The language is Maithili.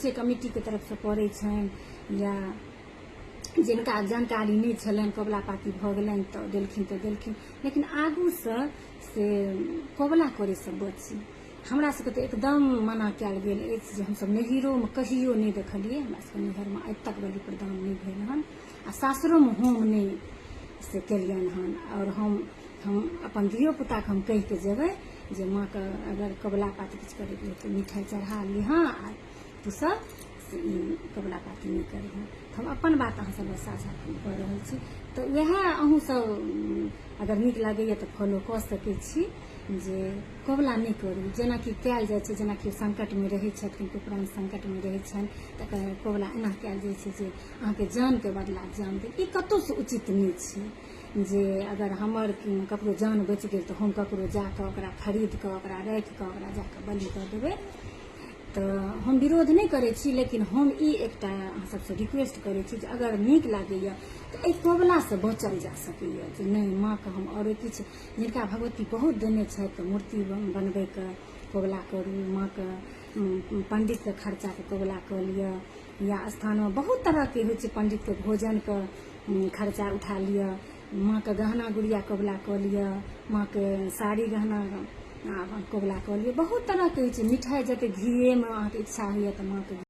छियै कमिटीके तरफसँ पड़ै छनि या जिनका जानकारी नहि छलनि कबुला पाती भऽ गेलनि तऽ देलखिन तऽ देलखिन, लेकिन आगूसँ से कबुला करैसँ बची। हमरा सबके तऽ एकदम मना कयल गेल अछि जे हमसब नैहरोमे कहियो नहि देखलियै। हमरा सबके नैहरमे आइ तक बलि प्रदान नहि भेल हन आ सासुरोमे हम नहि से केलियनि हन। आओर हम अपन धियो पुताके हम कहि कऽ जेबै जे माँके अगर कबुला पाती किछु करैके रहै तऽ मिठाइ चढ़ा लिहँ आ तू सब से ई कबुला पाती नहि करिहँ। तऽ हम अपन बात अहाँ सबके साझा कऽ रहल छी, तऽ वएह अहूँ सब अगर नीक लागैए तऽ फॉलो कऽ सकै छी जे कबुला नहि करू जेनाकि कयल जाइ छै। जेना केओ संकटमे रहै छथि, किनको प्राण संकटमे रहै छनि, तऽ कबुला एना कयल जाइ छै जे अहाँके जानके बदला जान देब। ई कतहुसँ उचित नहि छै जे अगर हमर ककरो जान बचि गेल तऽ हम ककरो जाकऽ ओकरा खरीद कऽ ओकरा राखि कऽ ओकरा जाकऽ बलि दऽ देबै। तऽ हम विरोध नहि करै छी, लेकिन हम ई एकटा अहाँ सबसँ रिक्वेस्ट करै छी जे अगर नीक लागैए तऽ एहि कबुलासँ बचल जा सकैए जे नहि माँके हम आओर किछु, जिनका भगवती बहुत देने छथि तऽ मूर्ति बनबैके कबुला करू, माँके पण्डितके खर्चाके कबुला कऽ लिअ या स्थानमे बहुत तरहके होइ छै, पण्डितके भोजनके खर्चा उठा लिअ, माँके गहना गुड़िया कबुला कऽ लिअ, माँके साड़ी गहना कबुला कऽ लिअ। बहुत तरहके होइ छै। मिठाइ जते घीएमे अहाँके इच्छा होइए तऽ माँके